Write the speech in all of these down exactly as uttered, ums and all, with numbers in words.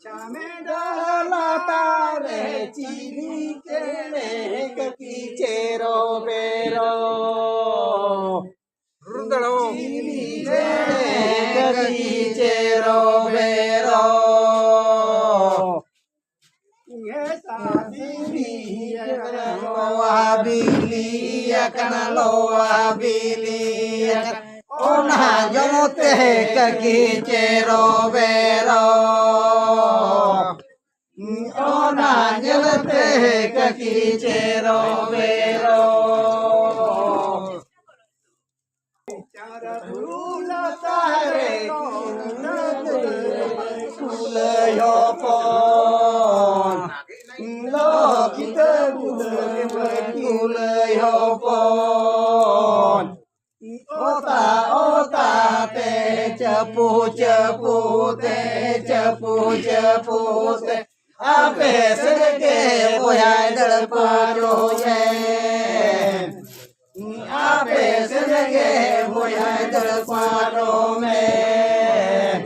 ᱪᱷᱟᱢᱮ ᱰᱟᱦᱟᱨ ᱞᱟᱛᱟᱨ ᱨᱮ ᱪᱤᱞᱤ ᱪᱮᱬᱮ ᱠᱟᱹᱠᱤ ᱪᱮᱨᱚ ᱵᱮᱨᱚ᱾ ᱪᱤᱞᱤ ᱪᱮᱬᱮ ᱠᱟᱹᱠᱤ ᱪᱮᱨᱚ ᱵᱮᱨᱚ᱾ ᱦᱮᱸ, ᱥᱟᱫᱤ ᱵᱤᱞᱤ ᱟᱠᱟᱱᱟ, ᱞᱚᱣᱟ ᱵᱤᱞᱤ ᱟᱠᱟᱱᱟ, ᱞᱚᱣᱟ ᱵᱤᱞᱤ ᱟᱠᱟᱱᱟ᱾ ᱚᱱᱟ ᱡᱚᱢ ᱛᱮ ᱠᱟᱹᱠᱤ ᱪᱮᱨᱚ ᱵᱮᱨᱚ᱾ ᱚᱱᱟ ᱧᱮᱞ ᱛᱮ ᱠᱟᱹᱠᱤ ᱪᱮᱨᱚ ᱵᱮᱨᱚ᱾ ᱪᱟᱨᱟ ᱵᱩᱨᱩ ᱞᱟᱛᱟᱨ ᱨᱮ ᱠᱩᱞᱟᱹᱭ ᱦᱚᱯᱚᱱ, ᱞᱚᱠᱤᱛᱟᱹ ᱠᱩᱞᱟᱹᱭ ᱦᱚᱯᱚᱱ᱾ ᱚᱛᱟ ᱚᱛᱟ ᱛᱮ, ᱪᱟᱹᱯᱩ ᱪᱟᱹᱯᱩ ᱛᱮ, ᱪᱟᱹᱯᱩ ᱪᱟᱹᱯᱩ ᱛᱮ, ᱟᱯᱮ ᱥᱮᱫ ᱜᱮ ᱵᱚᱭᱦᱟᱭ ᱫᱟᱹᱲ ᱯᱟᱨᱚᱢᱮᱱ᱾ ᱟᱯᱮ ᱥᱮᱫ ᱜᱮ ᱵᱚᱭᱦᱟᱭ ᱫᱟᱹᱲ ᱯᱟᱨᱚᱢᱮᱱ᱾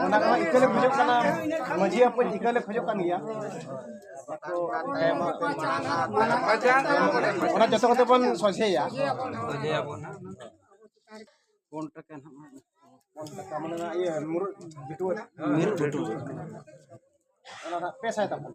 ᱚᱱᱟ ᱠᱚ ᱤᱠᱟᱹ ᱞᱮ ᱠᱷᱚᱡᱚᱜ ᱠᱟᱱᱟ, ᱢᱟᱹᱡᱷᱤ ᱦᱚᱯᱚᱱ ᱤᱠᱟᱹ ᱞᱮ ᱠᱷᱚᱡᱚᱜ ᱠᱟᱱ ᱜᱮᱭᱟ᱾ ᱚᱱᱟ ᱡᱚᱛᱚ ᱠᱚᱛᱮ ᱵᱚᱱ ᱥᱚᱡᱷᱮᱭᱟ᱾ ᱥᱚᱡᱷᱮᱭᱟᱵᱚᱱ᱾ ᱯᱩᱱ ᱴᱟᱠᱟ ᱱᱟᱦᱟᱜ᱾ ᱯᱩᱱ ᱴᱟᱠᱟ ᱢᱟᱱᱮ ᱱᱟᱦᱟᱜ ᱤᱭᱟᱹ ᱢᱩᱨᱩᱫ ᱵᱷᱤᱴᱩᱣᱟᱹ᱾ ᱢᱩᱨᱩᱫ ᱵᱷᱤᱴᱩᱣᱟᱹ᱾ ᱚᱱᱟ ᱱᱟᱦᱟᱜ ᱯᱮ ᱥᱟᱭ ᱛᱟᱵᱚᱱ᱾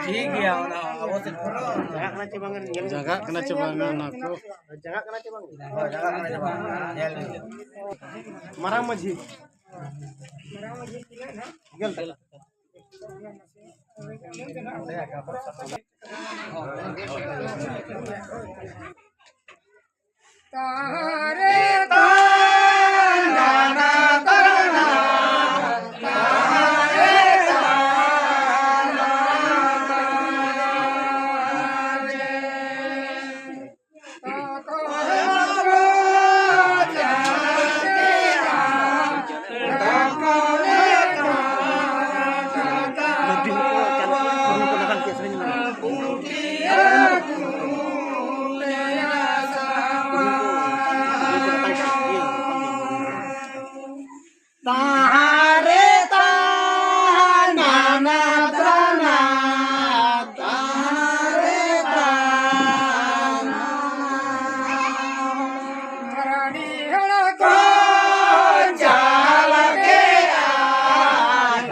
ᱴᱷᱤᱠ ᱜᱮᱭᱟ, ᱚᱱᱟ ᱟᱵᱚ ᱥᱮᱫ ᱠᱷᱚᱱ ᱫᱚ ᱡᱟᱜᱟᱜ ᱠᱟᱱᱟ ᱪᱮ ᱵᱟᱝᱟ ᱚᱱᱟ ᱠᱚ? ᱡᱟᱜᱟᱜ ᱠᱟᱱᱟ ᱪᱮ ᱵᱟᱝ? ᱦᱳᱭ, ᱡᱟᱜᱟᱜ ᱠᱟᱱᱟ ᱪᱮ ᱵᱟᱝ? ᱧᱮᱞ ᱵᱤᱱ᱾ ᱢᱟᱨᱟᱝ ᱢᱟᱹᱡᱷᱤ᱾ ᱜᱮᱞ ᱴᱟᱠᱟ᱾ ᱛᱟᱦᱟᱨᱮ ᱛᱟᱱᱟ ᱛᱟᱱᱟ, ᱛᱟᱦᱟᱨᱮ ᱛᱟᱱᱟ᱾ ᱨᱟᱹᱱᱤ ᱦᱚᱲ ᱠᱚ ᱪᱟᱞ ᱠᱮᱜᱼᱟ,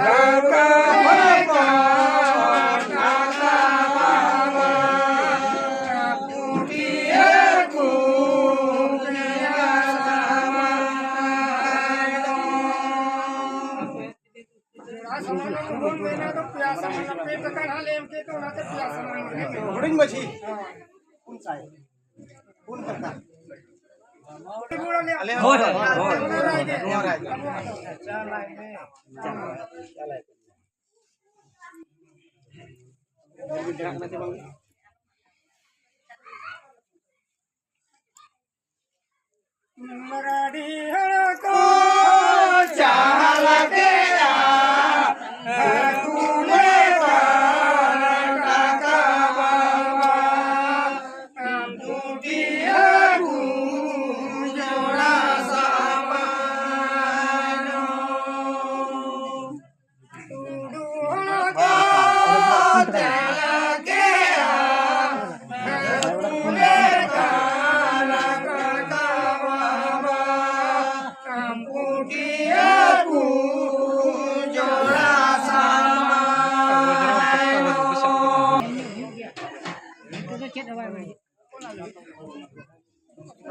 ᱞᱟᱹᱣᱠᱟᱹ ᱦᱚᱲ ᱠᱚ ᱰᱷᱟᱠᱟ ᱵᱟᱵᱟ᱾ ᱦᱩᱰᱤᱧ ᱢᱟᱹᱡᱷᱤ᱾ ᱯᱩᱱ ᱥᱟᱭ᱾ ᱯᱩᱱ ᱴᱟᱠᱟ᱾ ᱦᱳᱭ, ᱦᱳᱭ, ᱦᱳᱭ᱾ ᱢᱟᱨᱟᱰᱤ ᱦᱚᱲ ᱠᱚ ᱪᱟᱞ ᱠᱮᱜᱼᱟ, ᱦᱟᱹᱠᱩ ᱞᱮ ᱵᱟᱨ ᱴᱟᱠᱟ ᱵᱟᱵᱟ, ᱟᱢ ᱯᱩᱴᱷᱤ ᱦᱟᱹᱠᱩ ᱡᱚᱲᱟ ᱥᱟᱢᱟᱱᱚ᱾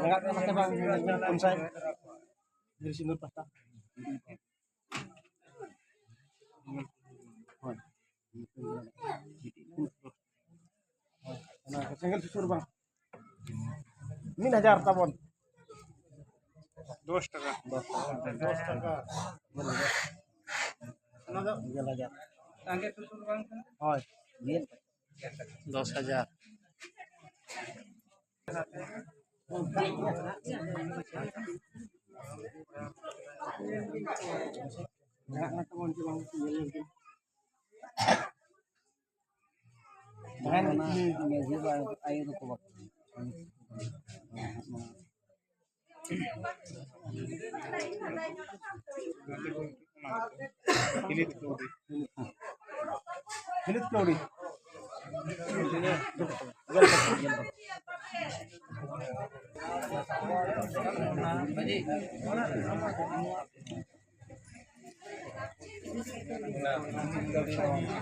ᱞᱟᱜᱟᱜ ᱠᱟᱱᱟ ᱥᱮ ᱵᱟᱝ? ᱯᱩᱱ ᱥᱟᱭ ᱜᱤᱨᱤ ᱥᱤᱸᱫᱩᱨ ᱯᱟᱥᱴᱟ᱾ ᱦᱳᱭ᱾ ᱦᱳᱭ, ᱚᱱᱟ ᱥᱮᱸᱜᱮᱞ ᱥᱩᱥᱩᱨ ᱵᱟᱝ? ᱢᱤᱫ ᱦᱟᱡᱟᱨ ᱛᱟᱵᱚᱱ᱾ ᱫᱚᱥ ᱴᱟᱠᱟ᱾ ᱫᱚᱥ ᱴᱟᱠᱟ᱾ ᱫᱚᱥ ᱴᱟᱠᱟ᱾ ᱜᱮᱞ ᱦᱟᱡᱟᱨ᱾ ᱦᱳᱭ᱾ ᱫᱚᱥ ᱦᱟᱡᱟᱨ᱾ ᱯᱷᱤᱞᱤᱯ ᱠᱟᱹᱣᱰᱤ᱾ ᱯᱷᱤᱞᱤᱯ ᱠᱟᱹᱣᱰᱤ᱾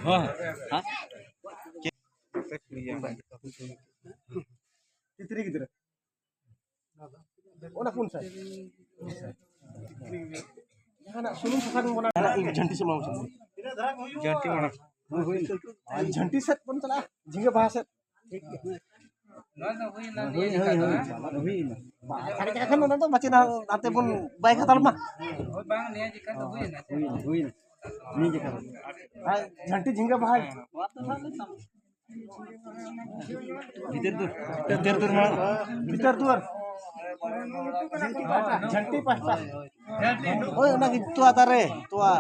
ᱦᱮᱸ, ᱦᱮᱸ᱾ ᱛᱤᱛᱨᱤ ᱜᱤᱫᱽᱨᱟᱹ᱾ ᱚᱱᱟ ᱯᱩᱱ ᱥᱟᱭ᱾ ᱡᱟᱦᱟᱱᱟᱜ ᱥᱩᱱᱩᱢ ᱥᱟᱥᱟᱝ ᱵᱚᱱᱟ᱾ ᱡᱷᱟᱹᱱᱴᱤ ᱥᱮᱫ ᱢᱟ ᱵᱚᱱ ᱪᱟᱞᱟᱜᱼᱟ᱾ ᱡᱷᱟᱹᱱᱴᱤ ᱢᱟᱲᱟᱝ᱾ ᱦᱳᱭ, ᱦᱳᱭ᱾ ᱟᱨ ᱡᱷᱟᱹᱱᱴᱤ ᱥᱮᱫ ᱵᱚᱱ ᱪᱟᱞᱟᱜᱼᱟ, ᱡᱷᱤᱸᱜᱟᱹ ᱵᱟᱦᱟ ᱥᱮᱫ᱾ ᱴᱷᱤᱠ ᱜᱮᱭᱟ᱾ ᱦᱳᱭ, ᱦᱳᱭ, ᱦᱳᱭ, ᱦᱳᱭ᱾ ᱦᱩᱭᱱᱟ᱾ ᱵᱟᱦᱟ ᱥᱟᱹᱲᱤ ᱠᱟᱜ ᱠᱷᱟᱱ ᱚᱱᱟ ᱫᱚ ᱵᱟᱪᱮ ᱱᱟ-, ᱦᱟᱱᱛᱮ ᱵᱚᱱ ᱵᱟᱭ ᱠᱟᱛᱟᱞ ᱢᱟ᱾ ᱦᱳᱭ, ᱵᱟᱝ, ᱱᱤᱭᱟᱹ ᱡᱮᱠᱷᱟ ᱫᱚ ᱦᱩᱭᱱᱟ᱾ ᱦᱩᱭᱱᱟ, ᱦᱩᱭᱱᱟ᱾ ᱱᱤᱭᱟᱹ ᱡᱮᱠᱷᱟ ᱫᱚ᱾ ᱟᱨ ᱡᱷᱟᱹᱱᱴᱤ ᱡᱷᱤᱸᱜᱟᱹ ᱵᱟᱦᱟ᱾ ᱵᱷᱤᱛᱟᱹᱨ ᱫᱩᱣᱟᱹᱨ᱾ ᱵᱷᱤᱛᱟᱹᱨ ᱫᱩᱣᱟᱹᱨ ᱢᱟ᱾ ᱵᱷᱤᱛᱟᱹᱨ ᱫᱩᱣᱟᱹᱨ᱾ ᱡᱷᱟᱹᱱᱴᱤ ᱯᱟᱦᱴᱟ᱾ ᱦᱳᱭ, ᱚᱱᱟ ᱜᱮ ᱛᱚᱣᱟ ᱫᱟᱨᱮ, ᱛᱚᱣᱟ᱾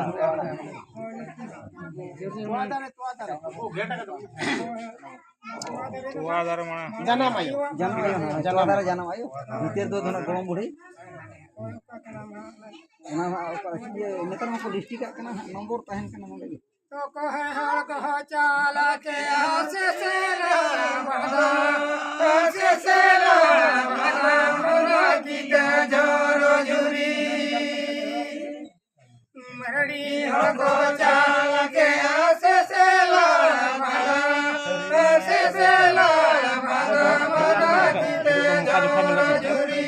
ᱛᱚᱣᱟ ᱫᱟᱨᱮ, ᱛᱚᱣᱟ ᱫᱟᱨᱮ᱾ ᱛᱚᱣᱟ ᱫᱟᱨᱮ ᱢᱟᱲᱟᱝ᱾ ᱡᱟᱱᱟᱢ ᱟᱭᱳ᱾ ᱡᱟᱱᱟᱢ ᱟᱭᱳ, ᱦᱮᱸ, ᱡᱟᱱᱟᱢ ᱛᱚᱣᱟ ᱫᱟᱨᱮ ᱟᱭᱳ᱾ ᱡᱟᱱᱟᱢ ᱟᱭᱳ᱾ ᱵᱷᱤᱛᱟᱹᱨ ᱫᱩᱣᱟᱹᱨ ᱫᱚ ᱱᱟᱜ ᱜᱚᱲᱚᱢ ᱵᱩᱲᱦᱤ᱾ ᱚᱱᱟ ᱢᱟ ᱚᱠᱟ ᱤᱭᱟᱹ, ᱱᱮᱛᱟᱨ ᱢᱟᱠᱚ ᱰᱤᱥᱴᱨᱤᱠᱴ ᱠᱟᱜ ᱠᱟᱱᱟ ᱦᱟᱸᱜ, ᱱᱚᱢᱵᱚᱨ ᱛᱟᱦᱮᱱ ᱠᱟᱱᱟ ᱱᱚᱰᱮ ᱜᱮ᱾ ᱛᱚᱠᱚ ᱦᱚᱲ ᱠᱚ ᱪᱟᱞᱟᱜ ᱠᱮ ᱥᱮᱥᱮᱨᱟ ᱵᱟᱫᱟ, ᱥᱮᱥᱮᱨᱟ ᱵᱟᱫᱟ, ᱚᱱᱟ ᱠᱤᱛᱟᱹ ᱡᱚᱨᱚ ᱡᱩᱨᱤ᱾ ᱢᱟᱨᱰᱤ ᱦᱚᱲ ᱠᱚ ᱪᱟᱞᱟᱜ ᱠᱮ ᱥᱮᱥᱮᱨᱟ ᱵᱟᱫᱟ, ᱥᱮᱥᱮᱨᱟ ᱵᱟᱫᱟ, ᱚᱱᱟ ᱠᱤᱛᱟᱹ ᱡᱚᱨᱚ ᱡᱩᱨᱤ᱾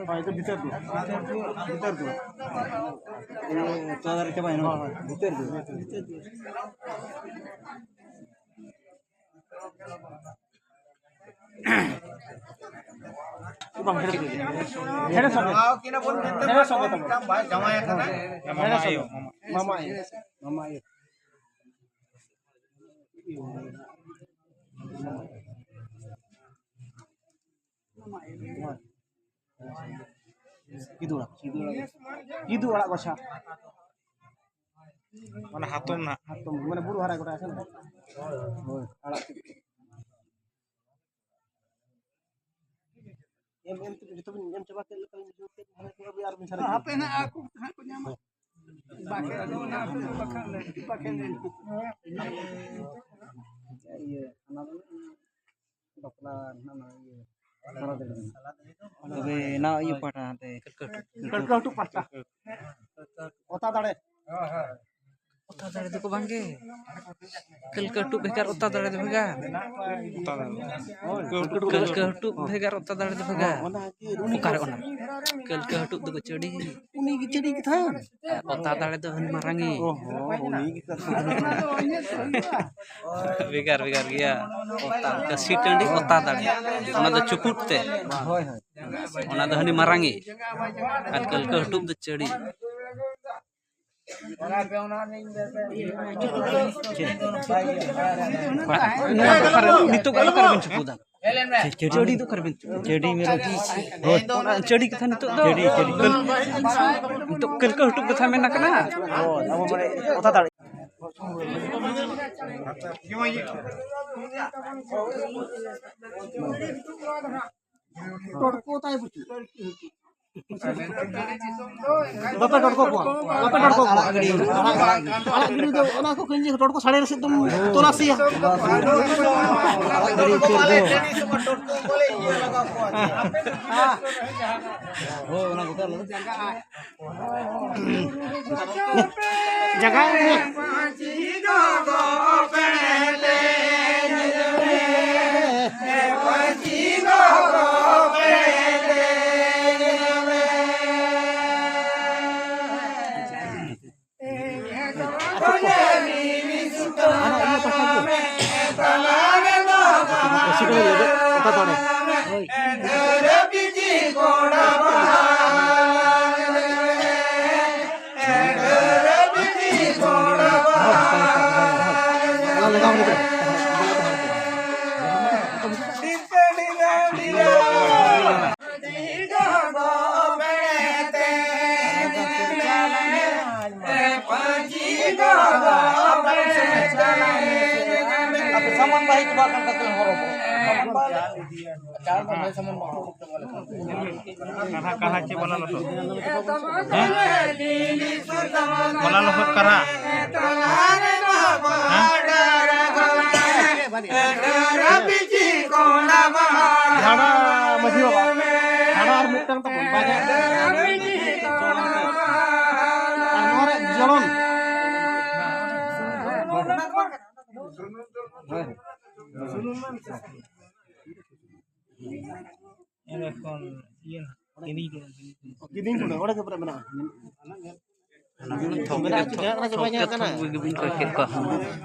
ᱦᱳᱭ, ᱵᱷᱤᱛᱟᱹᱨ ᱫᱩᱣᱟᱹᱨ᱾ ᱵᱷᱤᱛᱟᱹᱨ ᱫᱩᱣᱟᱹᱨ᱾ ᱛᱚ, ᱫᱟᱨᱮ ᱪᱟᱵᱟᱭᱮᱱᱟ᱾ ᱦᱳᱭ, ᱦᱳᱭ, ᱵᱷᱤᱛᱟᱹᱨ ᱫᱩᱣᱟᱹᱨ᱾ ᱵᱟᱝ, ᱦᱮᱲᱮ ᱥᱚᱸᱜᱮ᱾ ᱦᱮᱲᱮ ᱥᱚᱸᱜᱮ᱾ ᱦᱮᱲᱮ ᱥᱚᱸᱜᱮ ᱛᱟᱵᱚᱱ᱾ ᱢᱟᱢᱟ ᱟᱭᱳ, ᱢᱟᱢᱟ ᱟᱭᱳ᱾ ᱢᱟᱢᱟ ᱟᱭᱳ᱾ ᱠᱤᱫᱩ ᱟᱲᱟᱜ, ᱠᱤᱫᱩ ᱟᱲᱟᱜ, ᱠᱤᱫᱩ ᱟᱲᱟᱜ ᱜᱚᱪᱷᱟ᱾ ᱚᱱᱟ ᱦᱟᱛᱚᱢ ᱱᱟᱜ᱾ ᱦᱟᱛᱚᱢ, ᱢᱟᱱᱮ ᱵᱩᱨᱩ ᱦᱟᱨᱟ ᱜᱚᱴᱟ ᱟᱠᱟᱱᱟ᱾ ᱦᱳᱭ, ᱟᱲᱟᱜ᱾ ᱮᱢ, ᱮᱢ ᱛᱮᱜᱮ ᱡᱚᱛᱚ ᱵᱤᱱ ᱮᱢ ᱪᱟᱵᱟ ᱠᱮᱫ ᱞᱮᱠᱟ ᱞᱤᱧ ᱵᱩᱡᱷᱟᱹᱣ ᱠᱮᱫ, ᱦᱟᱱᱮ ᱠᱚ ᱟᱹᱵᱤᱱ ᱟᱨ ᱵᱤᱱ ᱥᱟᱨᱮᱡ ᱦᱟᱯᱮ ᱠᱮᱫᱟ᱾ ᱱᱟᱜ ᱟᱠᱚ ᱦᱟᱸᱜ ᱠᱚ ᱧᱟᱢᱟ᱾ ᱵᱟᱠᱷᱮᱲ ᱫᱚ ᱚᱱᱟ ᱵᱟᱠᱷᱮᱲ ᱞᱮᱱ᱾ ᱤᱭᱟᱹ, ᱚᱱᱟ ᱫᱚ ᱵᱟᱯᱞᱟ ᱨᱮᱱᱟᱜ ᱚᱱᱟ ᱤᱭᱟᱹ, ᱥᱟᱞᱟ ᱫᱟᱲᱮ ᱨᱮᱱᱟᱜ᱾ ᱛᱚᱵᱮ ᱱᱟ ᱤᱭᱟᱹ ᱯᱟᱦᱴᱟ ᱦᱟᱱᱛᱮ ᱠᱟᱹᱞᱠᱟᱹ ᱦᱟᱹᱴᱩ ᱯᱟᱦᱴᱟ᱾ ᱚᱛᱟ ᱫᱟᱲᱮ᱾ ᱚᱛᱟ ᱫᱟᱲᱮ ᱫᱚᱠᱚ ᱵᱟᱝᱜᱮ᱾ ᱠᱟᱹᱞᱠᱟᱹ ᱦᱟᱹᱴᱩ ᱵᱷᱮᱜᱟᱨ, ᱚᱛᱟ ᱫᱟᱲᱮ ᱫᱚ ᱵᱷᱮᱜᱟᱨ᱾ ᱠᱟᱹᱞᱠᱟᱹ ᱦᱟᱹᱴᱩ ᱵᱷᱮᱜᱟᱨ, ᱚᱛᱟ ᱫᱟᱲᱮ ᱫᱚ ᱵᱷᱮᱜᱟᱨ᱾ ᱚᱱᱟ ᱜᱮ, ᱩᱱᱤ ᱚᱠᱟᱨᱮ ᱚᱱᱟ? ᱠᱟᱹᱞᱠᱟᱹ ᱦᱟᱹᱴᱩ ᱫᱚᱠᱚ ᱪᱟᱹᱰᱤ᱾ ᱩᱱᱤ ᱜᱮ ᱪᱟᱹᱰᱤ ᱠᱟᱛᱷᱟ᱾ ᱟᱨ ᱚᱛᱟ ᱫᱟᱲᱮ ᱫᱚ ᱦᱟᱹᱱᱤ ᱢᱟᱨᱟᱝᱤᱡ᱾ ᱚ ᱦᱚᱸ, ᱩᱱᱤ ᱜᱮ ᱠᱟᱛᱷᱟ᱾ ᱵᱷᱮᱜᱟᱨ ᱵᱷᱮᱜᱟᱨ ᱜᱮᱭᱟ᱾ ᱚᱛᱟ, ᱠᱟᱹᱥᱤ ᱴᱟᱺᱰᱤ ᱚᱛᱟ ᱫᱟᱲᱮ, ᱚᱱᱟ ᱫᱚ ᱪᱩᱯᱩᱫ ᱛᱮ᱾ ᱦᱳᱭ, ᱦᱳᱭ᱾ ᱚᱱᱟ ᱫᱚ ᱦᱟᱹᱱᱤ ᱢᱟᱨᱟᱝᱤᱡ᱾ ᱟᱨ ᱠᱟᱹᱞᱠᱟᱹ ᱦᱟᱹᱴᱩᱵ ᱫᱚ ᱪᱟᱹᱲᱤ᱾ ᱱᱚᱣᱟ ᱫᱚ ᱚᱠᱟᱨᱮ, ᱱᱤᱛᱚᱜ ᱚᱠᱟᱨᱮ ᱵᱮᱱ ᱪᱩᱯᱩᱫᱟ? ᱪᱟᱹᱰᱤ ᱫᱚ ᱚᱠᱟᱨᱮ ᱵᱮᱱ ᱪᱩᱯᱩᱫᱟ? ᱪᱟᱹᱰᱤ ᱢᱮᱨᱚᱢ᱾ ᱦᱳᱭ᱾ ᱚᱱᱟ ᱪᱟᱹᱰᱤ ᱠᱟᱛᱷᱟ ᱱᱤᱛᱚᱜ ᱫᱚ? ᱪᱟᱹᱰᱤ, ᱪᱟᱹᱰᱤ᱾ ᱱᱤᱛᱚᱜ ᱠᱟᱹᱞᱠᱟᱹ ᱦᱟᱹᱴᱩᱵ ᱠᱟᱛᱷᱟ ᱢᱮᱱ ᱠᱟᱱᱟ? ᱦᱳᱭ, ᱟᱵᱚ ᱢᱟᱱᱮ ᱚᱛᱟ ᱫᱟᱲᱮ᱾ ᱴᱚᱴᱠᱚ ᱛᱟᱭ ᱵᱩᱪᱩ᱾ ᱵᱟᱯᱮ ᱴᱚᱴᱠᱚ ᱠᱚᱣᱟ, ᱵᱟᱯᱮ ᱴᱚᱴᱠᱚ ᱠᱚᱣᱟ᱾ ᱟᱲᱟᱜ ᱜᱤᱰᱤ ᱫᱚ ᱚᱱᱟ ᱠᱚ ᱠᱟᱹᱧᱪᱤ ᱴᱚᱴᱠᱚ ᱥᱟᱲᱮ ᱨᱮ ᱥᱮᱫ ᱫᱚᱢ ᱛᱚᱞᱟᱥᱮᱭᱟ᱾ ᱟᱲᱟᱜ ᱜᱤᱰᱤ ᱩᱛᱟᱹᱨ ᱫᱚ᱾ ᱦᱳᱭ, ᱚᱱᱟ ᱠᱚ᱾ ᱡᱟᱭᱜᱟ ᱨᱮ᱾ ᱟᱯᱮ ᱥᱟᱢᱟᱱ ᱵᱟᱹᱦᱤ ᱪᱟᱵᱟᱜ ᱠᱟᱱ ᱛᱟᱯᱮ ᱦᱚᱨᱚ ᱠᱚ᱾ ᱪᱟᱞ ᱢᱮ, ᱥᱟᱢᱟᱱ ᱵᱟᱹᱦᱤ᱾ ᱠᱟᱨᱦᱟ, ᱠᱟᱨᱦᱟ ᱪᱮ ᱵᱟᱞᱟ ᱞᱚᱥᱚᱫ? ᱦᱮᱸ? ᱵᱟᱞᱟ ᱞᱚᱥᱚᱫ ᱠᱟᱨᱦᱟ? ᱦᱮᱸ? ᱡᱷᱟᱲᱟ ᱢᱟᱹᱡᱷᱤ ᱵᱟᱵᱟ, ᱡᱷᱟᱲᱟ ᱟᱨ ᱢᱤᱫᱴᱟᱝ ᱛᱟᱵᱚᱱ ᱵᱟᱡᱮ᱾ ᱟᱨ ᱱᱚᱣᱟ ᱨᱮ ᱡᱚᱲᱚᱱ᱾ ᱮᱸᱰᱮᱠᱷᱟᱱ ᱤᱭᱟᱹ ᱱᱟᱦᱟᱜ, ᱠᱤᱨᱤᱧ ᱠᱚ᱾ ᱠᱤᱨᱤᱧ ᱠᱚ, ᱚᱸᱰᱮ ᱜᱮ ᱯᱮᱨᱮ ᱢᱮᱱᱟᱜᱼᱟ᱾ ᱢᱮᱱᱟᱜᱼᱟ ᱪᱮ ᱵᱟᱭ ᱧᱮᱞ ᱠᱟᱱᱟ ᱪᱮ ᱵᱟᱭ ᱧᱮᱞ ᱠᱟᱱᱟ? ᱛᱷᱚᱠ ᱜᱮᱵᱤᱱ ᱠᱚᱭ ᱠᱮᱫ ᱠᱚᱣᱟ᱾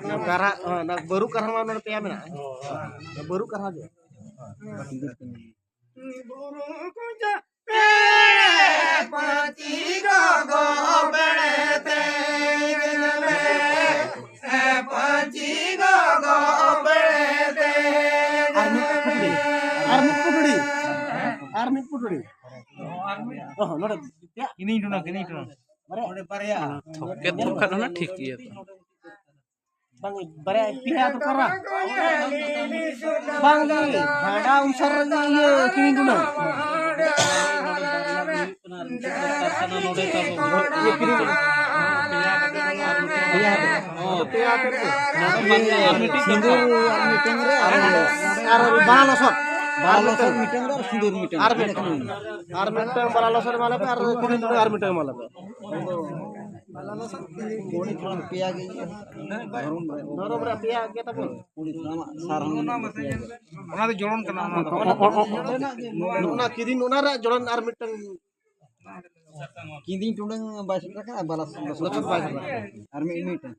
ᱚᱱᱟ ᱠᱟᱨᱦᱟ, ᱚᱱᱟ ᱵᱟᱹᱨᱩ ᱠᱟᱨᱦᱟ ᱢᱟ ᱱᱚᱰᱮ ᱯᱮᱭᱟ ᱢᱮᱱᱟᱜᱼᱟ᱾ ᱵᱟᱹᱨᱩ ᱠᱟᱨᱦᱟ ᱜᱮ᱾ ᱟᱨ ᱢᱤᱫ ᱯᱩᱴᱲᱤ, ᱟᱨ ᱢᱤᱫ ᱯᱩᱴᱲᱤ, ᱟᱨ ᱢᱤᱫ ᱯᱩᱴᱲᱤ᱾ ᱚ, ᱱᱚᱰᱮ ᱯᱮᱭᱟ? ᱤᱱᱤᱧ ᱴᱩᱱᱟ, ᱤᱱᱤᱧ ᱴᱩᱱᱟ᱾ ᱵᱟᱨᱭᱟ? ᱛᱷᱚᱠᱮ ᱛᱷᱚᱠᱟ ᱫᱚ ᱱᱟ ᱴᱷᱤᱠ ᱜᱮᱭᱟ ᱛᱚ᱾ ᱵᱟᱝ, ᱵᱟᱨᱭᱟ, ᱯᱮᱭᱟ ᱫᱚ ᱠᱟᱨᱟ᱾ ᱵᱟᱝ ᱜᱮ, ᱦᱟᱰᱟ ᱩᱱᱥᱟᱨ ᱨᱮᱜᱮ ᱤᱭᱟᱹ ᱠᱤᱨᱤᱧ ᱴᱩᱱᱟ᱾ ᱯᱮᱭᱟ ᱦᱟᱛᱮ᱾ ᱥᱤᱸᱫᱩᱨ ᱟᱨ ᱢᱤᱫᱴᱟᱝ ᱨᱮ ᱟᱨ, ᱟᱨ ᱵᱟᱦᱟ ᱞᱚᱥᱚᱫ, ᱵᱟᱦᱟ ᱞᱚᱥᱚᱫ ᱢᱤᱫᱴᱟᱝ ᱨᱮ ᱟᱨ ᱥᱤᱸᱫᱩᱨ ᱢᱤᱫᱴᱟᱝ ᱨᱮ᱾ ᱟᱨ ᱢᱤᱫᱴᱟᱝ, ᱟᱨ ᱢᱤᱫᱴᱟᱝ ᱵᱟᱦᱟ ᱞᱚᱥᱚᱫ ᱮᱢᱟ ᱞᱮᱯᱮ ᱟᱨ ᱠᱩᱲᱤ ᱟᱨ ᱢᱤᱫᱴᱟᱝ ᱮᱢᱟ ᱞᱮᱯᱮ᱾ ᱠᱩᱲᱤ ᱠᱷᱚᱱ ᱯᱮᱭᱟ ᱜᱮ ᱤᱭᱟᱹ, ᱫᱷᱚᱨᱚᱢ ᱨᱮ᱾ ᱫᱷᱚᱨᱚᱢ ᱨᱮ ᱯᱮᱭᱟ ᱜᱮ ᱛᱟᱵᱚᱱ᱾ ᱠᱩᱲᱤ ᱠᱷᱚᱱᱟᱜ ᱥᱟᱨ ᱦᱚᱸ ᱢᱮᱱᱟᱜ ᱜᱮᱭᱟ᱾ ᱚᱱᱟ ᱫᱚ ᱡᱚᱲᱚᱱ ᱠᱟᱱᱟ, ᱚᱱᱟ ᱫᱚ᱾ ᱱᱚᱜᱼᱚ ᱱᱟ ᱠᱤᱨᱤᱧ, ᱚᱱᱟ ᱨᱮᱭᱟᱜ ᱡᱚᱲᱚᱱ ᱟᱨ ᱢᱤᱫᱴᱟᱝ᱾ ᱠᱤᱫᱤᱧ ᱴᱩᱰᱟᱹᱝ ᱵᱟᱭ ᱥᱮᱴᱮᱨ ᱟᱠᱟᱱᱟ, ᱵᱟᱞᱟ ᱞᱚᱥᱚᱫ ᱵᱟᱭ ᱥᱮᱴᱮᱨ ᱟᱠᱟᱱᱟ᱾ ᱟᱨ ᱢᱤᱫ, ᱢᱤᱫᱴᱟᱝ᱾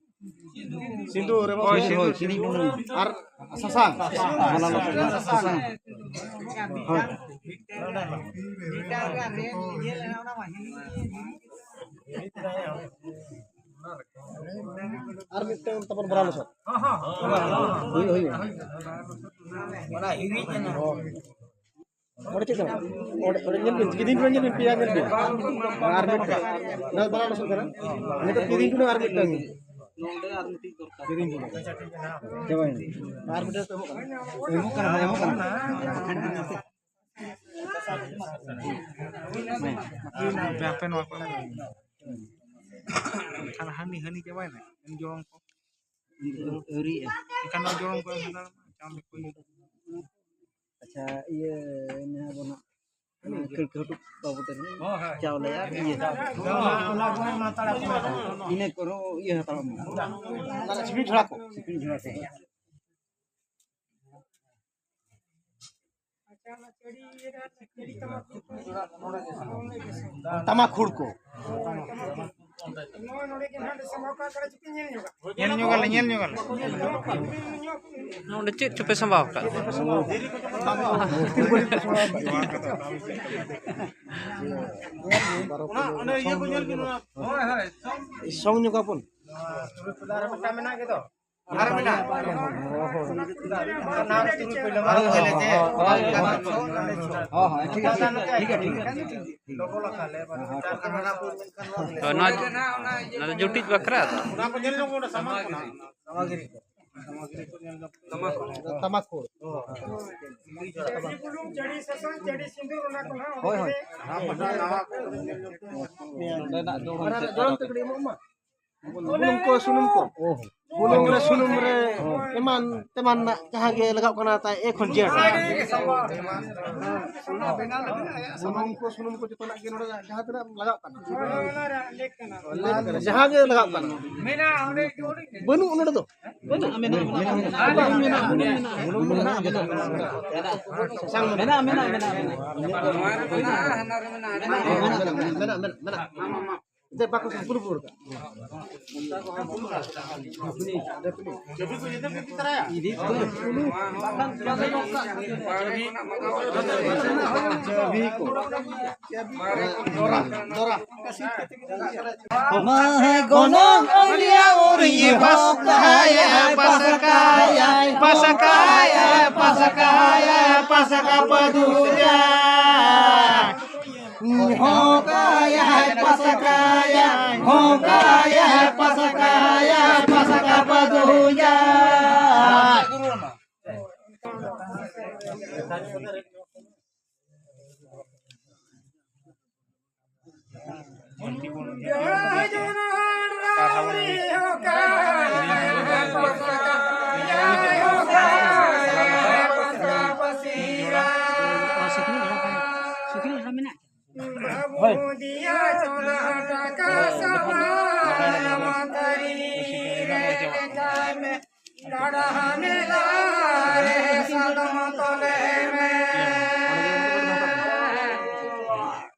ᱥᱤᱸᱫᱩᱨ ᱮᱵᱚᱝ ᱦᱳᱭ, ᱦᱳᱭ, ᱠᱤᱫᱤᱧ ᱴᱩᱰᱟᱹᱝ᱾ ᱟᱨ ᱥᱟᱥᱟᱝ᱾ ᱵᱟᱞᱟ ᱞᱚᱥᱚᱫ ᱥᱟᱥᱟᱝ᱾ ᱦᱳᱭ᱾ ᱟᱨ ᱢᱤᱫᱴᱟᱝ ᱛᱟᱵᱚᱱ ᱵᱟᱞᱟ ᱞᱚᱥᱚᱫ᱾ ᱦᱩᱭᱩᱜ, ᱦᱩᱭᱩᱜ᱾ ᱚᱸᱰᱮ ᱪᱮᱫ ᱠᱟᱱᱟ? ᱚᱸᱰᱮ, ᱚᱸᱰᱮ ᱧᱮᱞ ᱵᱤᱱ, ᱠᱤᱫᱤᱧ ᱴᱩᱰᱟᱹᱝ ᱧᱮᱞ ᱵᱤᱱ, ᱯᱮᱭᱟ ᱧᱮᱞ ᱵᱤᱱ᱾ ᱟᱨ ᱢᱤᱫᱴᱟᱝ᱾ ᱚᱱᱟ ᱵᱟᱞᱟ ᱞᱚᱥᱚᱫ ᱠᱟᱱᱟ᱾ ᱱᱤᱛᱚᱜ ᱠᱤᱫᱤᱧ ᱴᱩᱰᱟᱹᱝ ᱟᱨ ᱢᱤᱫᱴᱟᱝ᱾ ᱠᱤᱫᱤᱧ ᱴᱩᱰᱟᱹᱝ᱾ ᱪᱟᱵᱟᱭᱮᱱᱟ᱾ ᱟᱨ ᱢᱤᱫᱴᱟᱝ ᱛᱚ ᱮᱢᱚᱜ ᱠᱟᱱᱟ᱾ ᱮᱢᱚᱜ ᱠᱟᱱᱟ, ᱮᱢᱚᱜ ᱠᱟᱱᱟ᱾ ᱵᱟᱯᱮ ᱱᱚᱣᱟ ᱠᱚ ᱮᱢ᱾ ᱮᱱᱠᱷᱟᱱ ᱦᱟᱹᱱᱤ, ᱦᱟᱹᱱᱤ ᱪᱟᱵᱟᱭᱮᱱᱟ᱾ ᱮᱢ ᱡᱚᱲᱚᱢ ᱠᱚ᱾ ᱟᱹᱣᱨᱤᱭᱟᱜᱼᱟ᱾ ᱮᱱᱠᱷᱟᱱ ᱱᱚᱣᱟ ᱡᱚᱲᱚᱢ ᱠᱚ ᱮᱢ ᱦᱟᱛᱟᱲ ᱢᱮ᱾ ᱪᱟᱣᱞᱮ ᱠᱚ᱾ ᱟᱪᱪᱷᱟ, ᱤᱭᱟᱹ, ᱱᱤᱭᱟᱹ ᱟᱵᱚ ᱱᱟᱜ ᱠᱟᱹᱲᱠᱟᱹ ᱦᱚᱴᱚ ᱵᱟᱵᱚᱛ ᱨᱮ ᱪᱟᱣᱞᱮ ᱟᱨ ᱤᱭᱟᱹ᱾ ᱤᱱᱟᱹ ᱠᱚᱨᱮ ᱤᱭᱟᱹ ᱦᱟᱛᱟᱣ ᱢᱮ᱾ ᱥᱤᱯᱤ ᱡᱷᱚᱲᱟ ᱠᱚ᱾ ᱥᱤᱯᱤ ᱡᱷᱚᱲᱟ ᱠᱚ᱾ ᱛᱟᱢᱟᱠ ᱠᱷᱩᱲ ᱠᱚ᱾ ᱧᱮᱞ ᱧᱚᱜᱟᱞᱮ, ᱧᱮᱞ ᱧᱚᱜᱟᱞᱮ᱾ ᱱᱚᱰᱮ ᱪᱮᱫ ᱪᱚᱯᱮ ᱥᱟᱢᱵᱟᱣ ᱟᱠᱟᱫ? ᱥᱚᱝ ᱧᱚᱜᱟᱵᱚᱱ᱾ ᱟᱨ ᱢᱮᱱᱟᱜ᱾ ᱦᱚᱸ, ᱦᱚᱸ, ᱴᱷᱤᱠ ᱜᱮᱭᱟ, ᱴᱷᱤᱠ ᱜᱮᱭᱟ, ᱴᱷᱤᱠ ᱜᱮᱭᱟ᱾ ᱦᱳᱭ, ᱱᱚᱣᱟ, ᱱᱚᱣᱟ ᱫᱚ ᱡᱩᱴᱤᱡ ᱵᱟᱠᱷᱨᱟ ᱛᱚ? ᱛᱟᱢᱟᱠᱩᱲ᱾ ᱦᱳᱭ, ᱦᱳᱭ᱾ ᱱᱚᱰᱮᱱᱟᱜ ᱡᱚᱲᱟᱢ ᱛᱮ ᱠᱟᱹᱴᱤᱡ ᱮᱢᱚᱜ ᱢᱟ᱾ ᱵᱩᱞᱩᱝ ᱠᱚ, ᱥᱩᱱᱩᱢ ᱠᱚ᱾ ᱵᱩᱞᱩᱝ ᱨᱮ, ᱥᱩᱱᱩᱢ ᱨᱮ, ᱮᱢᱟᱱ ᱛᱮᱢᱟᱱ ᱨᱮᱱᱟᱜ ᱡᱟᱦᱟᱸ ᱜᱮ ᱞᱟᱜᱟᱜ ᱠᱟᱱᱟ, ᱛᱟᱭ A ᱠᱷᱚᱱ Z᱾ ᱵᱩᱞᱩᱝ ᱠᱚ, ᱥᱩᱱᱩᱢ ᱠᱚ, ᱡᱚᱛᱚᱱᱟᱜ ᱜᱮ ᱱᱚᱰᱮ ᱡᱟᱦᱟᱸ ᱛᱤᱱᱟᱹᱜ ᱞᱟᱜᱟᱜ ᱠᱟᱱᱟ, ᱡᱟᱦᱟᱸ ᱜᱮ ᱞᱟᱜᱟᱜ ᱠᱟᱱᱟ᱾ ᱵᱟᱹᱱᱩᱜ ᱱᱚᱰᱮ ᱫᱚ᱾ ᱢᱮᱱᱟᱜᱼᱟ, ᱢᱮᱱᱟᱜᱼᱟ, ᱢᱮᱱᱟᱜᱼᱟ, ᱢᱮᱱᱟᱜᱼᱟ᱾ ᱢᱮᱱᱟᱜᱼᱟ, ᱢᱮᱱᱟᱜᱼᱟ, ᱢᱮᱱᱟᱜᱼᱟ, ᱢᱮᱱᱟᱜᱼᱟ᱾ ᱢᱮᱱᱟᱜᱼᱟ, ᱢᱮᱱᱟᱜᱼᱟ, ᱢᱮᱱᱟᱜᱼᱟ᱾ ᱫᱮ, ᱵᱟᱠᱚ ᱥᱩᱨ ᱯᱩᱨ ᱠᱟᱜ᱾ ᱪᱟᱹᱵᱤ ᱠᱚ᱾ ᱫᱚᱨᱟ, ᱫᱚᱨᱟ᱾ ᱢᱟᱹᱭ ᱜᱚᱱᱚᱝ ᱟᱹᱣᱨᱤᱭᱟ ᱩᱨᱤᱭᱟ ᱵᱟᱥᱠᱟᱭᱟ, ᱵᱟᱥᱠᱟᱭᱟ, ᱵᱟᱥᱠᱟᱭᱟ, ᱵᱟᱥᱠᱟᱭᱟ, ᱵᱟᱥᱠᱟ ᱯᱟᱹᱫᱩᱭᱟ᱾ ᱦᱚᱸᱠᱟᱭᱟᱭ ᱯᱟᱥᱠᱟᱭᱟᱭ, ᱦᱚᱸᱠᱟᱭᱟᱭ ᱯᱟᱥᱠᱟᱭᱟᱭ, ᱯᱟᱥᱠᱟ ᱯᱟᱹᱫᱩᱭᱟᱭ᱾ ᱵᱟᱹᱵᱩ ᱫᱤᱭᱟ ᱪᱚᱞᱟ ᱴᱟᱠᱟ ᱥᱟᱢᱟᱱ ᱢᱟᱛᱟᱨᱤ ᱨᱮ ᱞᱮᱠᱟᱭ ᱢᱮ᱾ ᱜᱟᱰᱟ ᱢᱮᱞᱟ ᱨᱮ ᱥᱟᱫᱚᱢ ᱛᱚᱞᱮ ᱢᱮ᱾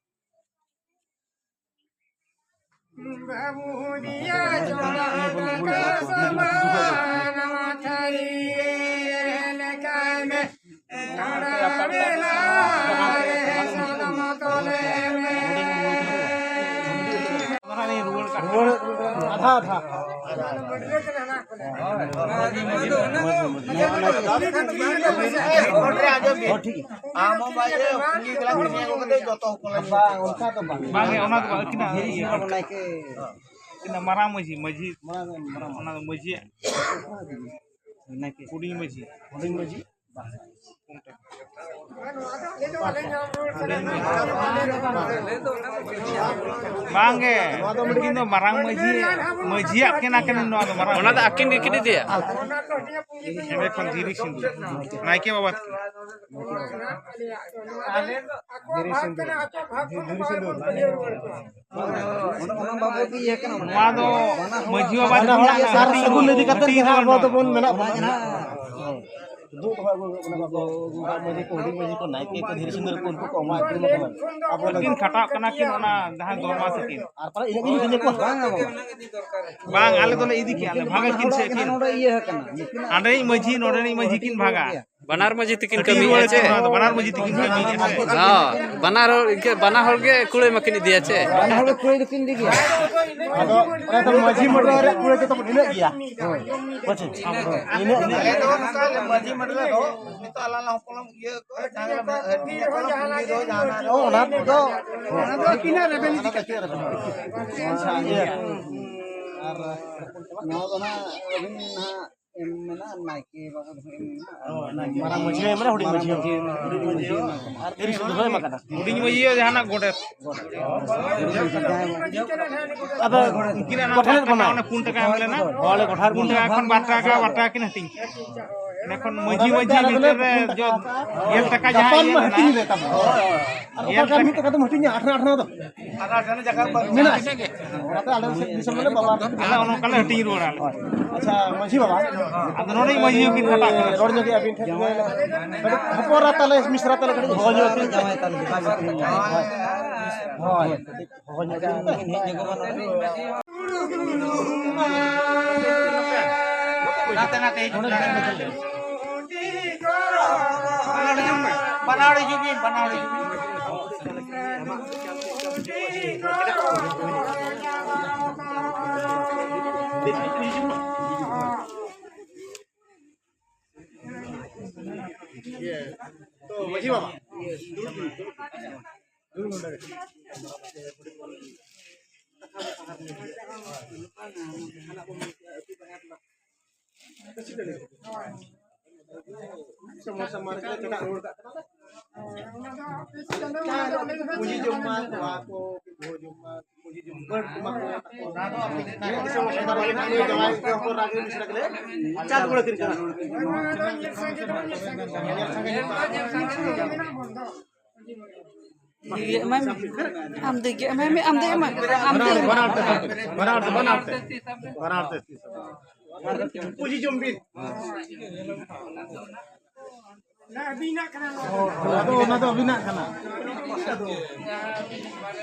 ᱵᱟᱹᱵᱩ ᱫᱤᱭᱟ ᱪᱚᱞᱟ ᱴᱟᱠᱟ ᱥᱟᱢᱟᱱ ᱢᱟᱛᱟᱨᱤ ᱨᱮ ᱞᱮᱠᱟᱭ ᱢᱮ᱾ ᱟᱫᱷᱟ ᱟᱫᱷᱟ᱾ ᱟᱢ ᱦᱚᱸ ᱵᱟᱭ ᱨᱮ ᱠᱩᱞᱤ ᱜᱮᱞᱟᱝ ᱠᱩᱞᱤ ᱠᱚ ᱠᱟᱛᱮ ᱡᱚᱛᱚ ᱦᱚᱲ ᱠᱚ ᱞᱟᱹᱭ ᱵᱟᱝ, ᱚᱱᱠᱟ ᱫᱚ ᱵᱟᱝ᱾ ᱵᱟᱝ, ᱚᱱᱟ ᱫᱚ ᱵᱟᱝ, ᱟᱹᱠᱤᱱᱟᱜ ᱤᱭᱟᱹ, ᱱᱟᱭᱠᱮ᱾ ᱟᱹᱠᱤᱱᱟᱜ ᱢᱟᱨᱟᱝ ᱢᱟᱹᱡᱷᱤ, ᱢᱟᱹᱡᱷᱤ, ᱢᱟᱨᱟᱝ, ᱢᱟᱨᱟᱝ᱾ ᱚᱱᱟ ᱫᱚ ᱢᱟᱹᱡᱷᱤᱭᱟᱜ᱾ ᱦᱩᱰᱤᱧ ᱢᱟᱹᱡᱷᱤ᱾ ᱦᱩᱰᱤᱧ ᱢᱟᱹᱡᱷᱤ᱾ ᱵᱟᱝᱜᱮ, ᱩᱱᱠᱤᱱ ᱫᱚ ᱢᱟᱨᱟᱝ ᱢᱟᱹᱡᱷᱤ, ᱢᱟᱹᱡᱷᱤᱭᱟᱜ ᱠᱤᱱ ᱟᱹᱠᱤᱱ, ᱱᱚᱣᱟ ᱫᱚ ᱢᱟᱨᱟᱝ ᱚᱱᱟ ᱫᱚ ᱢᱟᱹᱡᱷᱤ᱾ ᱟᱹᱠᱤᱱ ᱜᱮᱠᱤᱱ ᱤᱫᱤᱭᱟ᱾ ᱮᱸᱰᱮ ᱠᱷᱚᱱ ᱫᱷᱤᱨᱤ ᱥᱤᱸᱫᱩᱨ ᱱᱟᱭᱠᱮ ᱵᱟᱵᱟ ᱛᱟᱹᱠᱤᱱ᱾ ᱫᱷᱤᱨᱤ ᱥᱤᱸᱫᱩᱨ, ᱫᱷᱤᱨᱤ ᱥᱤᱸᱫᱩᱨ᱾ ᱚᱱᱟ ᱵᱟᱵᱚᱫ ᱤᱭᱟᱹ ᱠᱟᱱᱟ᱾ ᱱᱚᱣᱟ ᱫᱚ ᱢᱟᱹᱡᱷᱤ ᱵᱟᱵᱟ ᱵᱟᱱᱟ ᱦᱚᱲᱟᱜ ᱜᱮ ᱥᱟᱨ ᱥᱟᱹᱜᱩᱱ ᱤᱫᱤ ᱠᱟᱛᱮ ᱜᱮ ᱟᱵᱚ ᱫᱚᱵᱚᱱ ᱢᱮᱱᱟᱜ ᱵᱚᱱᱟ᱾ ᱫᱩᱜ ᱫᱚᱦᱚ ᱟᱹᱜᱩ ᱦᱩᱭᱩᱜ ᱠᱟᱱᱟ᱾ ᱟᱵᱚ ᱢᱟᱹᱡᱷᱤ ᱠᱚ, ᱦᱩᱰᱤᱧ ᱢᱟᱹᱡᱷᱤ ᱠᱚ, ᱱᱟᱭᱠᱮ ᱠᱚ, ᱫᱷᱤᱨᱤ ᱥᱤᱸᱫᱩᱨ ᱠᱚ, ᱩᱱᱠᱩ ᱠᱚ ᱮᱢᱟ ᱟᱹᱠᱤᱱ ᱠᱟᱱᱟ᱾ ᱟᱵᱚ ᱠᱤᱱ ᱞᱟᱹᱜᱤᱫ᱾ ᱠᱷᱟᱴᱟᱜ ᱠᱟᱱᱟ ᱠᱤᱱ ᱚᱱᱟ ᱡᱟᱦᱟᱸ ᱫᱚᱨᱢᱟ ᱛᱟᱹᱠᱤᱱ᱾ ᱟᱨ ᱯᱟᱞᱮ ᱤᱱᱟᱹᱜ ᱜᱮ ᱤᱫᱤ ᱠᱚᱣᱟ᱾ ᱵᱟᱝ, ᱟᱞᱮ ᱫᱚᱞᱮ ᱤᱫᱤ ᱠᱮᱜᱼᱟ ᱞᱮ, ᱵᱷᱟᱜᱟ ᱠᱤᱱ ᱥᱮ ᱠᱤᱱ᱾ ᱱᱚᱰᱮ ᱤᱭᱟᱹ ᱟᱠᱟᱱᱟ᱾ ᱦᱟᱸᱰᱮᱱᱤᱡ ᱢᱟᱹᱡᱷᱤ, ᱱᱚᱰᱮᱱᱤᱡ ᱢᱟᱹᱡᱷᱤ ᱠᱤᱱ ᱵᱷᱟᱜᱟ᱾ ᱵᱟᱱᱟᱨ ᱢᱟᱹᱡᱷᱤ ᱛᱤᱠᱤᱱ ᱦᱟᱹᱴᱤᱧ ᱠᱟᱹᱢᱤᱭᱮᱫᱼᱟ ᱨᱩᱣᱟᱹᱲ ᱪᱮ? ᱟᱹᱠᱤᱱ, ᱱᱚᱣᱟ ᱫᱚ ᱵᱟᱱᱟᱨ ᱢᱟᱹᱡᱷᱤ ᱛᱤᱠᱤᱱ ᱠᱟᱹᱢᱤᱭᱮᱫᱼᱟ ᱥᱮ? ᱦᱚᱸ, ᱵᱟᱱᱟᱨ ᱦᱚᱲ ᱤᱱᱠᱟᱹ, ᱵᱟᱱᱟᱨ ᱦᱚᱲ ᱜᱮ ᱠᱩᱲᱟᱹᱭ ᱢᱟᱠᱤᱱ ᱤᱫᱤᱭᱟ ᱪᱮ? ᱵᱟᱱᱟᱨ ᱦᱚᱲ ᱜᱮ ᱠᱩᱲᱟᱹᱭ ᱫᱚᱠᱤᱱ ᱤᱫᱤ ᱜᱮᱭᱟ᱾ ᱟᱫᱚ ᱚᱱᱟ ᱫᱚ ᱢᱟᱹᱡᱷᱤ ᱢᱟᱰᱣᱟ ᱨᱮ ᱠᱩᱲᱟᱹᱭ ᱫᱚ ᱛᱟᱵᱚᱱ ᱤᱱᱟᱹᱜ ᱜᱮᱭᱟ᱾ ᱦᱳᱭ᱾ ᱵᱩᱡᱷᱟᱹᱣ? ᱤᱱᱟᱹᱜ ᱜᱮᱭᱟ᱾ ᱟᱞᱮ ᱫᱚ ᱱᱚᱝᱠᱟ ᱢᱟᱹᱡᱷᱤ ᱢᱟᱰᱣᱟ ᱫᱚ ᱱᱤᱛᱚᱜ ᱟᱞᱟᱝ ᱦᱚᱸ ᱦᱚᱯᱚᱱ ᱤᱭᱟᱹ ᱠᱚ ᱡᱟᱦᱟᱸ ᱞᱮᱠᱟ ᱦᱟᱹᱴᱤᱧ ᱟᱠᱚ, ᱯᱩᱸᱜᱤ ᱫᱚ ᱡᱟᱦᱟᱱᱟᱜ ᱚ, ᱚᱱᱟ ᱫᱚ, ᱚᱱᱟ ᱫᱚ ᱟᱹᱠᱤᱱᱟᱜ ᱨᱮᱵᱮᱱ ᱤᱫᱤ ᱠᱟᱛᱮ᱾ ᱟᱪᱪᱷᱟ, ᱤᱭᱟᱹ᱾ ᱟᱨ ᱱᱚᱣᱟ ᱫᱚ ᱱᱟᱦᱟᱜ ᱟᱹᱵᱤᱱ ᱱᱟᱦᱟᱜ ᱮᱢ ᱢᱮᱱᱟ, ᱱᱟᱭᱠᱮ ᱵᱟᱵᱟ ᱫᱚ ᱮᱢ ᱢᱮᱱᱟ, ᱟᱨ ᱦᱳᱭ, ᱱᱟᱭᱠᱮ ᱢᱟᱨᱟᱝ ᱢᱟᱹᱡᱷᱤ ᱦᱚᱸ ᱮᱢ ᱢᱮᱱᱟ, ᱦᱩᱰᱤᱧ ᱢᱟᱨᱟᱝ ᱢᱟᱹᱡᱷᱤ ᱦᱚᱸ᱾ ᱢᱟᱹᱡᱷᱤ ᱦᱚᱸ ᱮᱢ ᱢᱮᱱᱟ᱾ ᱟᱨ ᱫᱷᱤᱨᱤ ᱥᱤᱸᱫᱩᱨ ᱦᱚᱸ ᱮᱢ ᱟᱠᱟᱫᱟ᱾ ᱦᱩᱰᱤᱧ ᱢᱟᱹᱡᱷᱤ ᱦᱚᱸ ᱡᱟᱦᱟᱱᱟᱜ ᱜᱚᱰᱮᱛ᱾ ᱟᱫᱚ ᱩᱱᱠᱤᱱᱟᱜ ᱱᱟᱦᱟᱜ ᱜᱚᱴᱷᱚᱱ ᱵᱟᱨ ᱴᱟᱠᱟ, ᱠᱟᱱᱟ᱾ ᱚᱱᱟ ᱯᱩᱱ ᱴᱟᱠᱟ ᱮᱢ ᱞᱮᱱᱟ᱾ ᱦᱳᱭ, ᱞᱮ ᱜᱚᱴᱷᱟᱨ ᱯᱩᱱ ᱴᱟᱠᱟ ᱠᱷᱚᱱ ᱵᱟᱨ ᱴᱟᱠᱟ, ᱵᱟᱨ ᱴᱟᱠᱟ ᱠᱤᱱ ᱦᱟᱹᱴᱤᱧ ᱠᱮᱫᱟ᱾ ᱮᱸᱰᱮᱠᱷᱚᱱ ᱢᱟᱹᱡᱷᱤ, ᱢᱟᱹᱡᱷᱤ ᱵᱷᱤᱛᱤᱨ ᱨᱮ ᱡᱚ-, ᱜᱮᱞ ᱴᱟᱠᱟ ᱡᱟᱦᱟᱸ ᱜᱟᱯᱟᱞ ᱤᱭᱟᱹ ᱢᱟ ᱞᱮᱱᱟ, ᱦᱟᱹᱴᱤᱧ ᱨᱮ ᱛᱟᱵᱚᱱ᱾ ᱟᱨ ᱜᱮᱞ ᱚᱠᱟ ᱠᱟᱨ ᱴᱟᱠᱟ᱾ ᱢᱤᱫ ᱴᱟᱠᱟ ᱫᱚᱢ ᱦᱟᱹᱴᱤᱧᱟ, ᱟᱴᱷᱟᱨᱚ, ᱟᱴᱷᱟᱨᱚ ᱫᱚ᱾ ᱢᱮᱱᱟᱜᱼᱟ᱾ ᱚᱱᱟᱛᱮ ᱟᱞᱮ ᱥᱮᱫ ᱫᱤᱥᱚᱢ ᱨᱮ ᱵᱟᱵᱟ᱾ ᱟᱞᱮ ᱚᱱᱠᱟ ᱞᱮ ᱦᱟᱹᱴᱤᱧ ᱨᱩᱣᱟᱹᱲᱟ ᱟᱞᱮ᱾ ᱟᱪᱪᱷᱟ, ᱢᱟᱹᱡᱷᱤ ᱵᱟᱵᱟ᱾ ᱟᱫᱚ ᱱᱚᱰᱮ ᱢᱟᱹᱡᱷᱤ ᱦᱚᱸ ᱠᱤᱱ ᱠᱟᱴᱟᱜ ᱠᱟᱱᱟ᱾ ᱨᱚᱲ ᱧᱚᱜ ᱜᱮᱭᱟ ᱟᱹᱵᱤᱱ ᱴᱷᱮᱱ᱾ ᱠᱟᱹᱴᱤᱡ ᱦᱚᱯᱚᱱ ᱮᱨᱟ ᱛᱟᱞᱮ, ᱢᱤᱥᱨᱟ ᱛᱟᱞᱮ ᱠᱟᱹᱴᱤᱡ ᱦᱚᱦᱚ ᱧᱚᱜ ᱟᱹᱠᱤᱱ᱾ ᱦᱳᱭ᱾ ᱦᱳᱭ᱾ ᱦᱚᱦᱚ ᱧᱚᱜ ᱟᱹᱠᱤᱱ᱾ ᱱᱟᱛᱮ ᱱᱟᱛᱮ ᱦᱤᱡᱩᱜ ᱵᱤᱱ᱾ ᱵᱟᱱᱟ ᱦᱚᱲ ᱦᱤᱡᱩᱜ ᱵᱤᱱ, ᱵᱟᱱᱟ ᱦᱚᱲ ᱦᱤᱡᱩᱜ ᱵᱤᱱ᱾ ᱛᱚ, ᱢᱟᱹᱡᱷᱤ ᱵᱟᱵᱟ᱾ ᱥᱚᱢᱚᱥᱥᱟ ᱢᱟᱨᱮ ᱠᱟᱛᱮ ᱪᱮᱫᱟᱜ ᱨᱩᱣᱟᱹᱲ ᱠᱟᱜ ᱠᱟᱱᱟ? ᱯᱩᱸᱡᱤ ᱡᱚᱢ ᱢᱟ, ᱱᱚᱣᱟ ᱠᱚ ᱡᱚᱢ ᱢᱟ, ᱯᱩᱸᱡᱤ ᱡᱚᱢ ᱢᱟ, ᱚᱱᱟ ᱫᱚ ᱟᱯᱮ ᱴᱷᱮᱱ ᱫᱤᱥᱚᱢ ᱥᱟᱱᱛᱟᱲ ᱵᱟᱹᱲᱤᱡ ᱠᱟᱱᱟ, ᱡᱟᱶᱟᱭ ᱠᱚ ᱦᱚᱯᱚᱱ ᱨᱟᱜ ᱨᱮ ᱢᱤᱥᱨᱟ ᱠᱟᱛᱮ ᱪᱟᱞ ᱨᱩᱣᱟᱹᱲ ᱠᱤᱱ ᱠᱟᱱᱟ᱾ ᱤᱭᱟᱹ ᱮᱢᱟᱭ ᱢᱮ᱾ ᱟᱢ ᱫᱚ ᱤᱭᱟᱹ ᱮᱢᱟᱭ ᱢᱮ, ᱟᱢ ᱫᱚ ᱮᱢᱟᱭ ᱢᱮ, ᱟᱢ ᱫᱚ ᱮᱢᱟᱭ ᱢᱮ᱾ ᱵᱟᱱᱟᱨ ᱛᱮ, ᱵᱟᱱᱟᱨ ᱛᱮ, ᱵᱟᱱᱟᱨ ᱛᱮ, ᱵᱟᱱᱟᱨ ᱛᱮ᱾ ᱯᱩᱸᱡᱤ ᱡᱚᱢ ᱵᱤᱱ᱾ ᱟᱫᱚ ᱚᱱᱟ ᱫᱚ ᱟᱹᱵᱤᱱᱟᱜ ᱠᱟᱱᱟ᱾